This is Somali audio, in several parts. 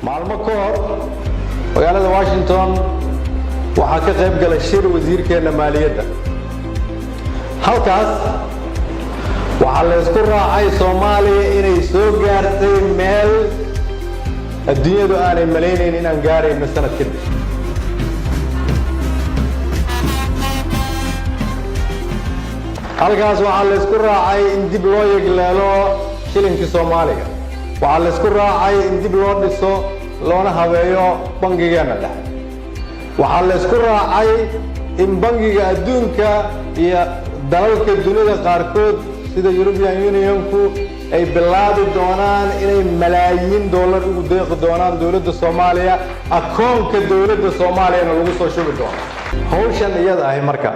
Maalmo ka hor magaalada Washington waxaa ka qayb galay shir wasiirkeenna maaliyadda. Halkaas waxaa la ysku raacay Soomaaliya inay soo gaartay meel adduunyadu aanay malaynayn inaan gaarayno sanad kadib. Halkaas waxaa la ysku raacay in dib loo yegleelo shilinkii Soomaaliga. Waxaa la ysku raacay in dib loo dhiso loona habeeyo bangigeenna dhexe. Waxaa la ysku raacay in Bangiga Adduunka iyo dalalka dunida qaarkood sida European Unionku ay bilaabi doonaan inay malaayiin dollar ugu deeqi doonaan dowladda Soomaaliya, akoonka dowladda Soomaaliyana lagu soo shubi doono. Hawshan iyada ahi marka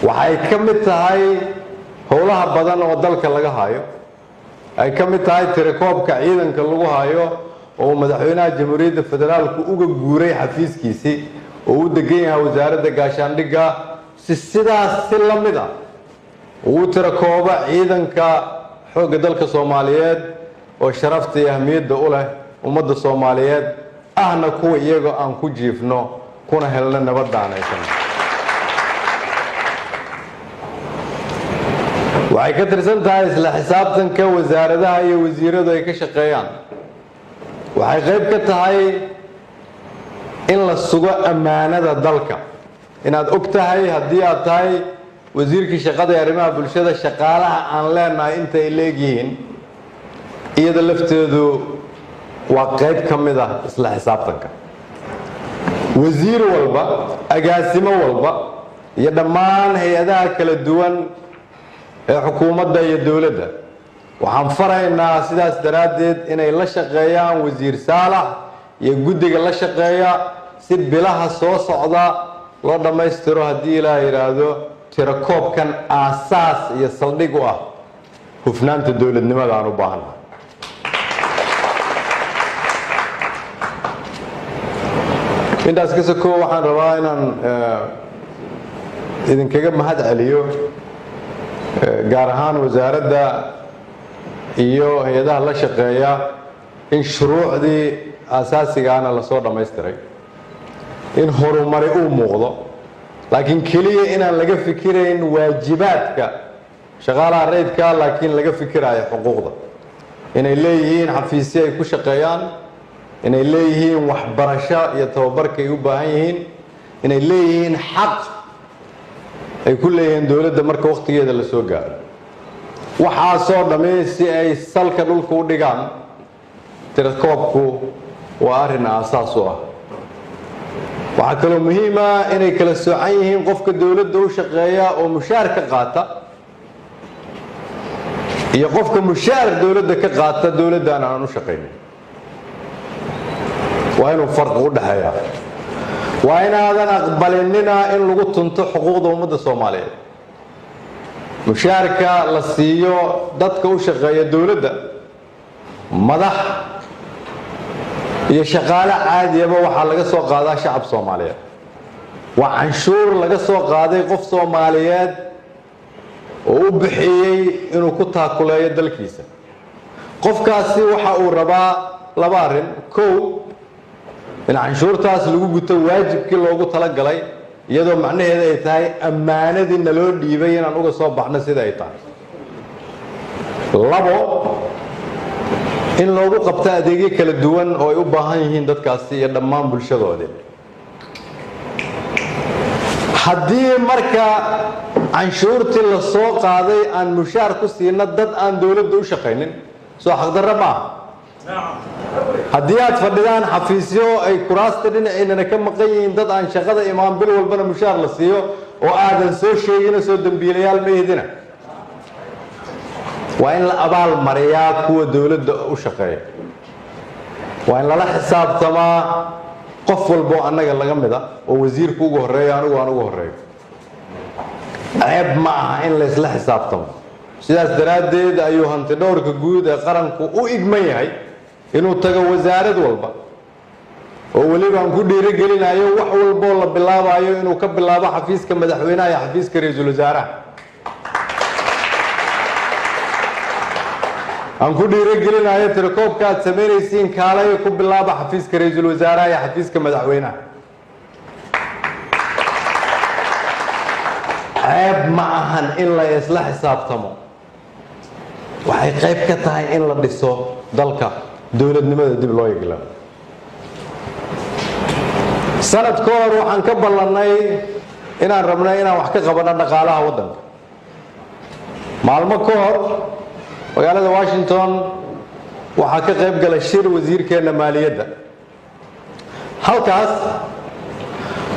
waxay ka mid tahay howlaha badan oo dalka laga hayo, ay ka mid tahay tirakoobka ciidanka lagu hayo oo madaxweynaha Jamhuuriyadda Federaalku uga guuray xafiiskiisii oo u degan yahay Wasaaradda Gaashaandhigga, si sidaas si la mid ah uu tirakoobo ciidanka xoogga dalka Soomaaliyeed oo sharafta iyo ahmiyadda u leh ummadda Soomaaliyeed, ahna kuwa iyagoo aan ku jiifno kuna helno nabadda aan haysano. Waxay ka tirsan tahay isla xisaabtanka wasaaradaha iyo wasiiradu ay ka shaqeeyaan. Waxay qayb ka tahay in la sugo ammaanada dalka, inaad og tahay haddii aad tahay wasiirkii shaqada ee arrimaha bulshada shaqaalaha aan leenahay inta ay leegyihiin. Iyada lafteedu waa qayb ka mid ah isla xisaabtanka. Wasiir walba, agaasimo walba iyo dhammaan hay-adaha kala duwan ee xukuumadda iyo dowladda waxaan faraynaa sidaas daraaddeed inay la shaqeeyaan Wasiir Saalax iyo guddiga la shaqeeya, si bilaha soo socda loo dhammaystiro, haddii Ilaah yidhaahdo, tirakoobkan aasaas iyo saldhig u ah hufnaanta dowladnimada aan u baahannahay. Intaas ka sokow, waxaan rabaa inaan idinkaga mahad celiyo, gaar ahaan wasaaradda iyo hay-adaha la shaqeeya, in shuruucdii aasaasigaana lasoo dhammaystiray, in horumari uu muuqdo, laakiin keliya inaan laga fikirayn waajibaadka shaqaalaha rayidka, laakiin laga fikirayo xuquuqda inay leeyihiin, xafiisyo ay ku shaqeeyaan inay leeyihiin, waxbarasho iyo tababarka ay u baahan yihiin inay leeyihiin, xaq ay ku leeyihiin dowladda marka wakhtigeeda la soo gaaro. Waxaasoo dhammi si ay salka dhulka u dhigaan, tirakoobku waa arrin aasaas u ah. Waxaa kaloo muhiima inay kala soocan yihiin qofka dowladda u shaqeeya oo mushaar ka qaata iyo qofka mushaar dowladda ka qaata dowladdan aan u shaqaynin. Waa inuu farqi u dhexeeya. Waa inaadan aqbalinina in lagu tunto xuquuqda ummadda Soomaaliyeed. Mushaarka la siiyo dadka u shaqeeya dowladda, madax iyo shaqaale caadiyaba, waxaa laga soo qaadaa shacab Soomaaliyeed. Waa canshuur laga soo qaaday qof Soomaaliyeed oo u bixiyey inuu ku taakuleeyo dalkiisa. Qofkaasi waxa uu rabaa laba arrin: kow, in canshuurtaas lagu guto waajibkii loogu talagalay, iyadoo macnaheeda ay tahay ammaanadii naloo dhiibay inaan uga soo baxno sida ay tahay; labo, in loogu qabto adeegyo kala duwan oo ay u baahan yihiin dadkaasi iyo dhammaan bulshadoodii. Haddii marka canshuurtii la soo qaaday aan mushaar ku siino dad aan dowladda u shaqaynin, soo xaqdarro maaha? Haddii aad fadhidaan xafiisyo ay kuraasta dhinaciinana ka maqan yihiin dad aan shaqada imaan, bil walbana mushaar la siiyo oo aadan soo sheegina, soo dembiilayaal ma ihdina? Waa in la abaal mariyaa kuwa dowladda u shaqeeya. Waa in lala xisaabtamaa qof walboo annaga laga mid a, oo wasiirku ugu horreeyo, anigu aan ugu horreeyo. Ceeb ma aha in laysla xisaabtamo. Sidaas daraaddeed ayuu hanti dhowrka guud ee qaranku u igman yahay inuu tago wasaarad walba, oo weliba aan ku dhiirigelinayo wax walboo la bilaabayo inuu ka bilaabo xafiiska madaxweynaha iyo xafiiska ra-iisul wasaaraha. Aan ku dhiirigelinayo tirakoobka aad samaynaysiin, kaalaya ku bilaaba xafiiska ra-iisul wasaaraha iyo xafiiska madaxweynaha. Ceeb ma ahan in la isla xisaabtamo. Waxay qayb ka tahay in la dhiso dalka, dowladnimada dib loo yeglaamo. Sanad ka hor waxaan ka ballannay inaan rabnay inaan wax ka qabanno dhaqaalaha waddanka. Maalmo ka hor magaalada Washington waxaa ka qayb galay shir wasiirkeenna maaliyadda. Halkaas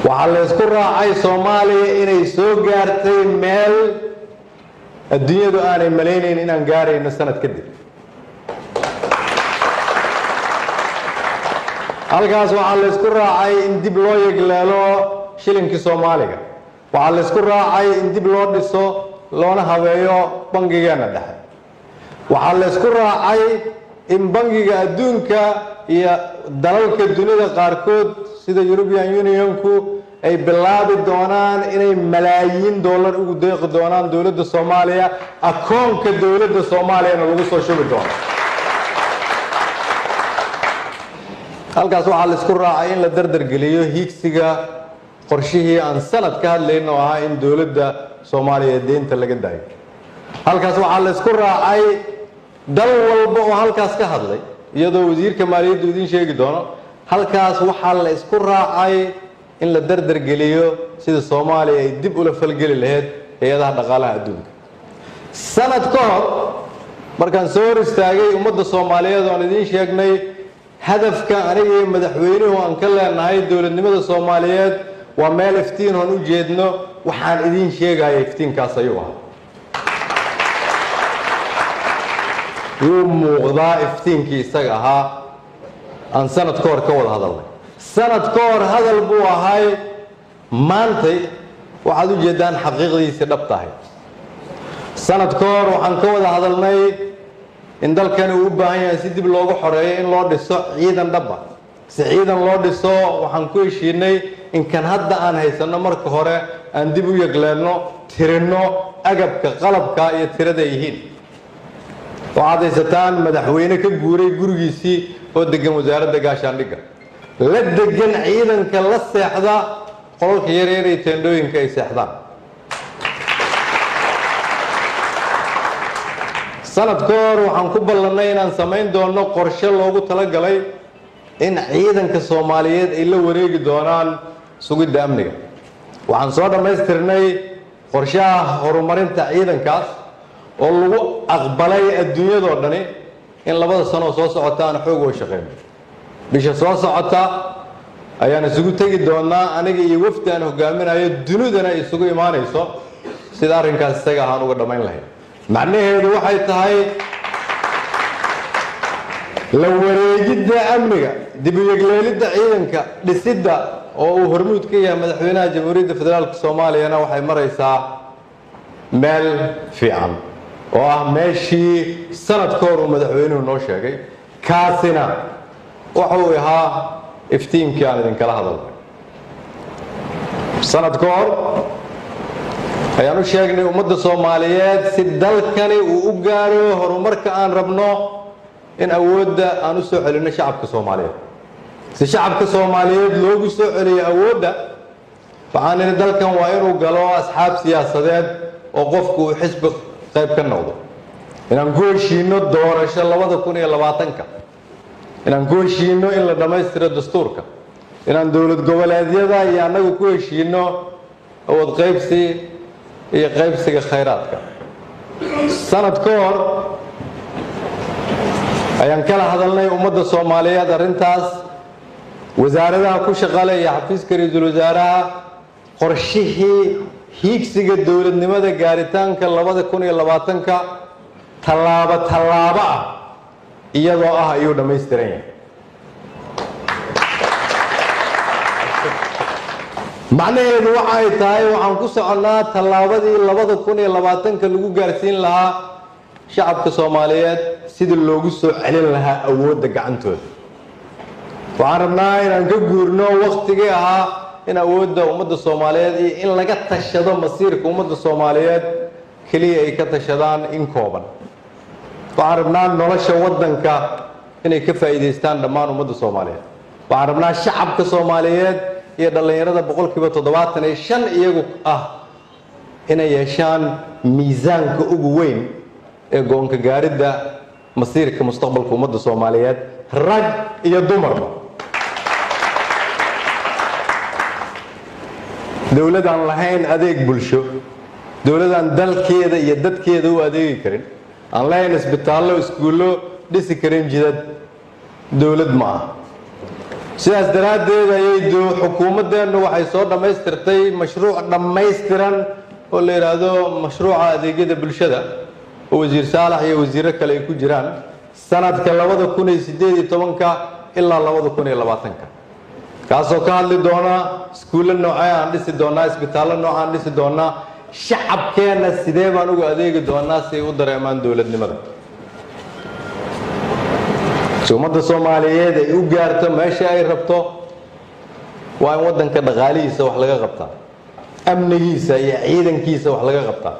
waxaa la isku raacay Soomaaliya inay soo gaartay meel adduunyadu aanay malaynayn inaan gaarayno sanad kadib. Halkaas waxaa la isku raacay in dib loo yegleelo shilinkii Soomaaliga. Waxaa la isku raacay in dib loo dhiso loona habeeyo bangigeenna dhexe. Waxaa la isku raacay in bangiga adduunka iyo dalalka dunida qaarkood sida European Unionku ay bilaabi doonaan inay malaayiin dollar ugu deeqi doonaan dowladda Soomaaliya, akoonka dowladda Soomaaliyana lagu soo shubi doono. Halkaas waxaa la isku raacay in la dardargeliyo hiigsiga qorshihii aan sanad ka hadlayn oo ahaa in dowladda Soomaaliya deynta laga daayo. Halkaas waxaa la isku raacay dal walba oo halkaas ka hadlay, iyadoo wasiirka maaliyaddu idiin sheegi doono. Halkaas waxaa la isku raacay in la dardargeliyo sida Soomaaliya ay dib ula falgeli lahayd hay-adaha dhaqaalaha adduunka. Sanad ka hor markaan soo hor istaagay ummadda Soomaaliyeed oon idiin sheegnay hadafka aniga iyo madaxweynuhu aan ka leenahay dowladnimada Soomaaliyeed waa meel iftiin oon u jeedno, waxaan idiin sheegaya iftiinkaas ayuu ahaa. Wuu muuqdaa iftiinkii isaga ahaa aan sanad ka hor ka wada hadalnay. Sanad ka hor hadal buu ahay, maantay waxaad u jeedaan xaqiiqdiisii dhab tahay. Sanad ka hor waxaan ka wada hadalnay in dalkani uu u baahan yahay si dib loogu xoreeyo in loo dhiso ciidan dhaba. Si ciidan loo dhiso waxaan ku heshiinay in kan hadda aan haysanno marka hore aan dib u yegleenno, tirinno agabka, qalabka iyo tirada yihiin. Waxaad haysataan madaxweyne ka guuray gurigiisii oo degan wasaaradda gaashaandhigga, la degan ciidanka, la seexda qolalka yaryar iyo teendhooyinka ay seexdaan. Sanad ka hor waxaan ku ballannay inaan samayn doono qorshe loogu talagalay in ciidanka Soomaaliyeed ay la wareegi doonaan sugidda amniga. Waxaan soo dhammaystirnay qorshaha horumarinta ciidankaas oo lagu aqbalay adduunyadoo dhani in 2 sano soo socota aan xoog uga shaqeyno. Bisha soo socota ayaan isugu tegi doonaa aniga iyo wafdi aan hogaaminayo, dunidana isugu imaanayso sida arrinkaas isaga ahaan uga dhammayn lahayd. Macnaheedu waxay tahay la wareegidda amniga, dib u yegleelidda ciidanka, dhisidda oo uu hormuud ka yahay madaxweynaha Jamhuuriyadda Federaalka Soomaaliyana waxay maraysaa meel fiican oo ah meeshii sanad ka hor uu madaxweynuhu noo sheegay. Kaasina wuxuu ahaa iftiinkii aan idinkala hadalnay. Sanad ka hor ayaan u sheegnay ummadda Soomaaliyeed si dalkani uu u gaaro horumarka aan rabno in awoodda aan u soo celinno shacabka Soomaaliyeed. Si shacabka Soomaaliyeed loogu soo celiyo awoodda, waxaan nidhi dalkan waa inuu galo asxaab siyaasadeed oo qofku uu xisbi qayb ka noqdo. Inaan ku heshiino doorasho 2020-ka, inaan ku heshiino in la dhammaystiro dastuurka, inaan dowlad goboleedyada iyo annagu ku heshiino awood qaybsi iyo qaybsiga khayraadka. Sanad ka hor ayaan kala hadalnay ummadda Soomaaliyeed arrintaas. Wasaaradaha ku shaqale iyo xafiiska ra-iisul wasaaraha qorshihii hiigsiga dowladnimada gaaritaanka 2020-ka tallaabo tallaabo ah iyadoo ah ayuu dhammaystiran yahay. Macnaheedu waxa ay tahay waxaan ku soconnaa tallaabadii 2020-ka lagu gaarsiin lahaa shacabka Soomaaliyeed sidii loogu soo celin lahaa awoodda gacantooda. Waxaan rabnaa inaan ka guurno waqtigii ahaa in awoodda ummadda Soomaaliyeed iyo in laga tashado masiirka ummadda Soomaaliyeed keliya ay ka tashadaan in kooban. Waxaan rabnaa nolosha waddanka inay ka faa'iidaystaan dhammaan ummadda Soomaaliyeed. Waxaan rabnaa shacabka Soomaaliyeed iyo dhallinyarada 75% iyagu ah inay yeeshaan miisaanka ugu weyn ee go'aanka gaaridda masiirka mustaqbalka ummadda Soomaaliyeed, rag iyo dumarba. Dowladaan lahayn adeeg bulsho, dowladaan dalkeeda iyo dadkeeda u adeegi karin, aan lahayn isbitaallo, iskuullo, dhisi karin jidad, dowlad ma aha. Sidaas daraaddeed ayay xukuumaddeennu waxay soo dhammaystirtay mashruuc dhammaystiran oo la yidhaahdo mashruuca adeegyada bulshada, oo Wasiir Saalax iyo wasiirro kale ay ku jiraan, sanadka 2018-ka ilaa 2020-ka, kaasoo ka hadli doona iskuullo noocee aan dhisi doonaa, isbitaallo nooca aan dhisi doonaa, shacabkeenna sidee baan uga adeegi doonaa si ay u dareemaan dowladnimada, si ummadda Soomaaliyeed ay u gaarto meesha ay rabto. Waa in waddanka dhaqaalihiisa wax laga qabtaa, amnigiisa iyo ciidankiisa wax laga qabtaa,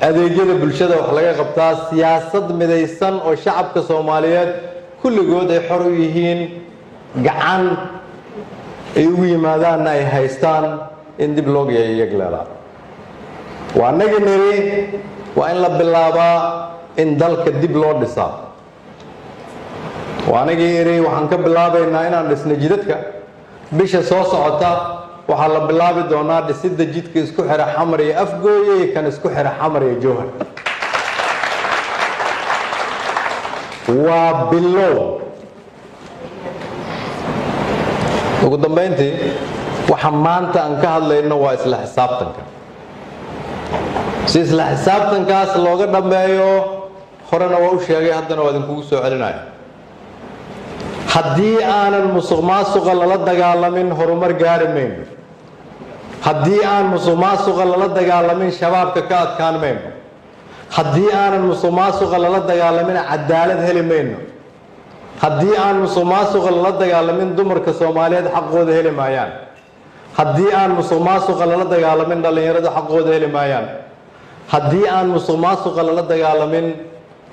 adeegyada bulshada wax laga qabtaa, siyaasad midaysan oo shacabka Soomaaliyeed kulligood ay xor u yihiin, gacan ay ugu yimaadaanna ay haystaan, in dib loo yegleelaa. Waa nagi niri, waa in la bilaabaa in dalka dib loo dhisaa. Waa anagii iri waxaan ka bilaabaynaa inaan dhisno jidadka. Bisha soo socota waxaa la bilaabi doonaa dhisidda jidka isku xira Xamar iyo Afgooye iyo kan isku xira Xamar iyo Jowhar. Waa bilow. Ugu dambayntii, waxa maanta aan ka hadlayno waa isla xisaabtanka. Si isla xisaabtankaas looga dhammeeyo, horena waa u sheegay, haddana waa idinkugu soo celinaya: haddii aanan musuq maasuqa lala dagaalamin, horumar gaari mayno. Haddii aan musuq maasuqa lala dagaalamin, shabaabka ka adkaan mayno. Haddii aanan musuq maasuqa lala dagaalamin, cadaalad heli mayno. Haddii aan musuq maasuqa lala dagaalamin, dumarka Soomaaliyeed xaqooda heli maayaan. Haddii aan musuq maasuqa lala dagaalamin, dhallinyaradu xaqooda heli maayaan. Haddii aan musuq maasuqa lala dagaalamin,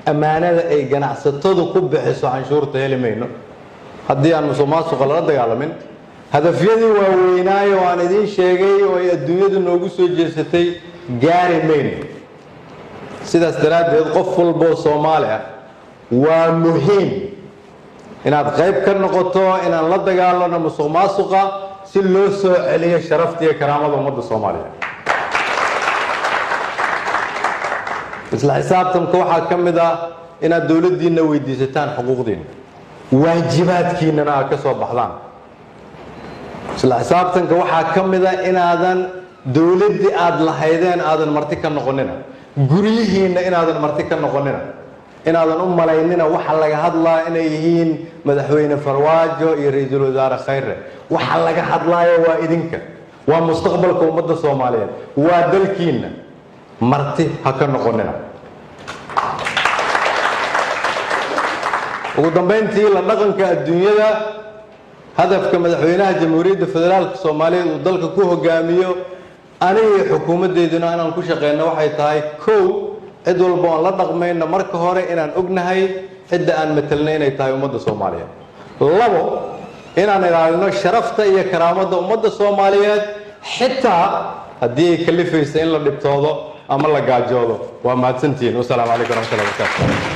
ammaanada ay ganacsatadu ku bixiso canshuurta heli mayno. Haddii aan musuq maasuqa lala dagaalamin, hadafyadii waaweynaaye oo aan idiin sheegay oo ay adduunyadu noogu soo jeesatay gaari mayno. Sidaas daraaddeed, qof walboo Soomaali ah waa muhiim inaad qayb ka noqoto inaan la dagaalano musuq maasuqa, si loo soo celiyo sharafta iyo karaamada ummadda Soomaaliya. Isla xisaabtanka waxaa ka mid ah inaad dowladdiinna weydiisataan xuquuqdiinna, waajibaadkiinnana aad ka soo baxdaan. Isla xisaabtanka waxaa ka mid a inaadan dowladdii aada lahaydeen aadan marti ka noqonina, guryihiinna inaadan marti ka noqonina, inaadan u malaynina waxa laga hadlaa inay yihiin Madaxweyne Farwaajo iyo Ra-iisul Wasaare Khayre. Waxa laga hadlaayo waa idinka, waa mustaqbalka ummadda Soomaaliyeed, waa dalkiinna. Marti ha ka noqonina. Ugu dambayntii, la dhaqanka adduunyada, hadafka Madaxweynaha Jamhuuriyadda Federaalka Soomaaliyeed uu dalka ku hogaamiyo, aniga iyo xukuumaddeyduna inaan ku shaqeyno, waxay tahay: kow, cid walba oon la dhaqmayno marka hore inaan ognahay cidda aan matelnay inay tahay ummadda Soomaaliyeed; labo, inaan ilaalino sharafta iyo karaamadda ummadda Soomaaliyeed, xitaa haddii ay kalifaysa in la dhibtoodo ama la gaajoodo. Waa mahadsantihiin. Wasalaamu calaykum waraxmatullahi wabarakatu.